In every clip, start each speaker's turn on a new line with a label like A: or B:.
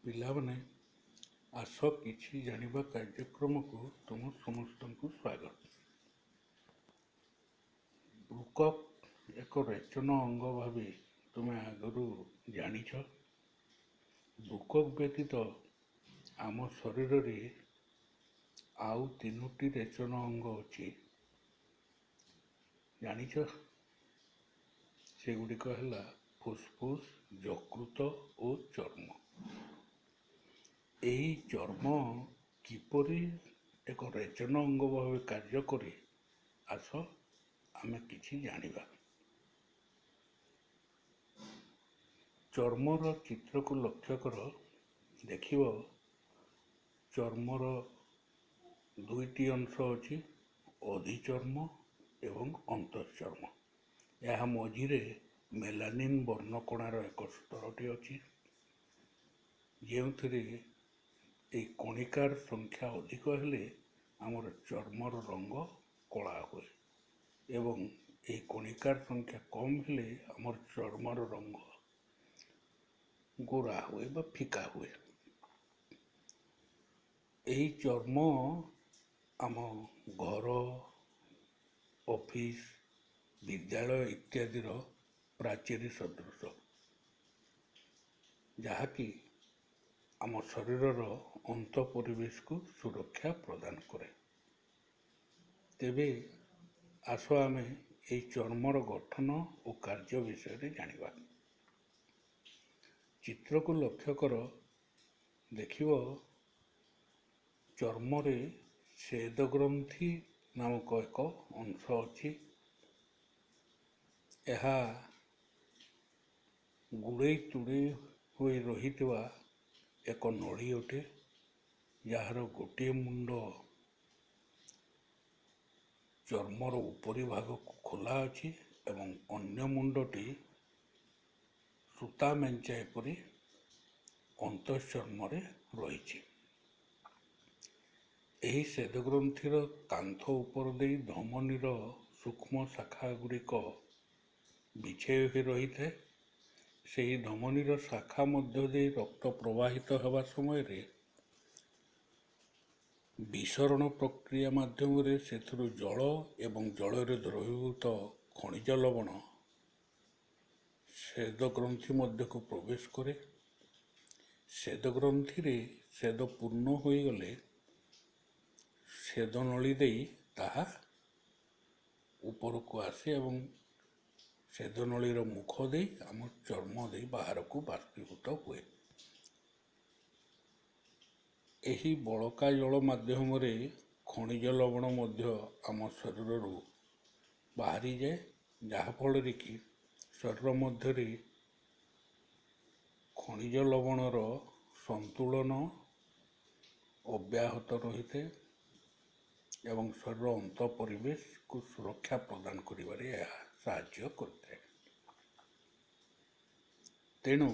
A: ପିଲାମାନେ, ଆସ କିଛି ଜାଣିବା କାର୍ଯ୍ୟକ୍ରମକୁ ତୁମ ସମସ୍ତଙ୍କୁ ସ୍ୱାଗତ। ବୃକକ୍ ଏକ ରେଚନ ଅଙ୍ଗ ଭାବେ ତୁମେ ଆଗରୁ ଜାଣିଛ। ବୃକକ୍ ବ୍ୟତୀତ ଆମ ଶରୀରରେ ଆଉ ତିନୋଟି ରେଚନ ଅଙ୍ଗ ଅଛି, ଜାଣିଛ? ସେଗୁଡ଼ିକ ହେଲା ଫୁସଫୁସ, ଯକୃତ ଓ ଚର୍ମ। ଏହି ଚର୍ମ କିପରି ଏକ ରେଚନ ଅଙ୍ଗ ଭାବେ କାର୍ଯ୍ୟ କରେ, ଆସ ଆମେ କିଛି ଜାଣିବା। ଚର୍ମର ଚିତ୍ରକୁ ଲକ୍ଷ୍ୟ କର, ଦେଖିବ ଚର୍ମର ଦୁଇଟି ଅଂଶ ଅଛି, ଅଧିଚର୍ମ ଏବଂ ଅନ୍ତଃଚର୍ମ। ଏହା ମଝିରେ ମେଲାନିନ୍ ବର୍ଣ୍ଣକଣାର ଏକ ସ୍ତରଟି ଅଛି, ଯେଉଁଥିରେ ଏହି କଣିକାର ସଂଖ୍ୟା ଅଧିକ ହେଲେ ଆମର ଚର୍ମର ରଙ୍ଗ କଳା ହୁଏ ଏବଂ ଏହି କଣିକାର ସଂଖ୍ୟା କମ୍ ହେଲେ ଆମର ଚର୍ମର ରଙ୍ଗ ଗୋରା ହୁଏ ବା ଫିକା ହୁଏ। ଏହି ଚର୍ମ ଆମ ଘର, ଅଫିସ, ବିଦ୍ୟାଳୟ ଇତ୍ୟାଦିର ପ୍ରାଚୀର ସଦୃଶ, ଯାହାକି ଆମ ଶରୀରର ଅନ୍ତ ପରିବେଶକୁ ସୁରକ୍ଷା ପ୍ରଦାନ କରେ। ତେବେ ଆସ ଆମେ ଏହି ଚର୍ମର ଗଠନ ଓ କାର୍ଯ୍ୟ ବିଷୟରେ ଜାଣିବା। ଚିତ୍ରକୁ ଲକ୍ଷ୍ୟ କର, ଦେଖିବ ଚର୍ମରେ ସ୍ୱେଦଗ୍ରନ୍ଥି ନାମକ ଏକ ଅଂଶ ଅଛି। ଏହା ଗୁଡ଼େଇ ତୁଡ଼େଇ ହୋଇ ରହିଥିବା ଏକ ନଳୀ ଅଟେ, ଯାହାର ଗୋଟିଏ ମୁଣ୍ଡ ଚର୍ମର ଉପରି ଭାଗକୁ ଖୋଲା ଅଛି ଏବଂ ଅନ୍ୟ ମୁଣ୍ଡଟି ସୂତା ମେଞ୍ଚାଏ ପରି ଅନ୍ତଃଚର୍ମରେ ରହିଛି। ଏହି ସ୍ୱେଦଗ୍ରନ୍ଥିର କାନ୍ଥ ଉପର ଦେଇ ଧମନୀର ସୂକ୍ଷ୍ମ ଶାଖା ଗୁଡ଼ିକ ବିଛେଇ ହୋଇ ରହିଥାଏ। ସେହି ଧମନୀର ଶାଖା ମଧ୍ୟ ଦେଇ ରକ୍ତ ପ୍ରବାହିତ ହେବା ସମୟରେ ବିସରଣ ପ୍ରକ୍ରିୟା ମାଧ୍ୟମରେ ସେଥିରୁ ଜଳ ଏବଂ ଜଳରେ ଦ୍ରବୀଭୂତ ଖଣିଜ ଲବଣ ସ୍ୱେଦଗ୍ରନ୍ଥି ମଧ୍ୟକୁ ପ୍ରବେଶ କରେ। ସ୍ୱେଦଗ୍ରନ୍ଥିରେ ସ୍ୱେଦ ପୂର୍ଣ୍ଣ ହୋଇଗଲେ ସ୍ୱେଦନଳୀ ଦେଇ ତାହା ଉପରକୁ ଆସେ ଏବଂ ସ୍ୱେଦନଳୀର ମୁଖ ଦେଇ ଆମ ଚର୍ମ ଦେଇ ବାହାରକୁ ବାଷ୍ପୀଭୂତ ହୁଏ। ଏହି ବଳକା ଜଳ ମାଧ୍ୟମରେ ଖଣିଜ ଲବଣ ମଧ୍ୟ ଆମ ଶରୀରରୁ ବାହାରିଯାଏ, ଯାହାଫଳରେ କି ଶରୀର ମଧ୍ୟରେ ଖଣିଜ ଲବଣର ସନ୍ତୁଳନ ଅବ୍ୟାହତ ରହିଥାଏ ଏବଂ ଶରୀର ଅନ୍ତ ପରିବେଶକୁ ସୁରକ୍ଷା ପ୍ରଦାନ କରିବାରେ ଏହା ସାହାଯ୍ୟ କରିଥାଏ। ତେଣୁ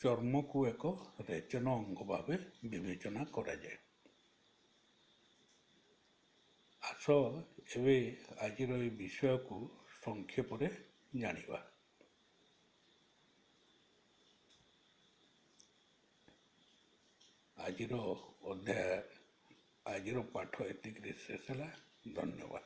A: ଚର୍ମକୁ ଏକ ରେଚନ ଅଙ୍ଗ ଭାବେ ବିବେଚନା କରାଯାଏ। ଆସ ଏବେ ଆଜିର ଏହି ବିଷୟକୁ ସଂକ୍ଷେପରେ ଜାଣିବା। ଆଜିର ଅଧ୍ୟାୟ, ଆଜିର ପାଠ ଏତିକିରେ ଶେଷ ହେଲା। ଧନ୍ୟବାଦ।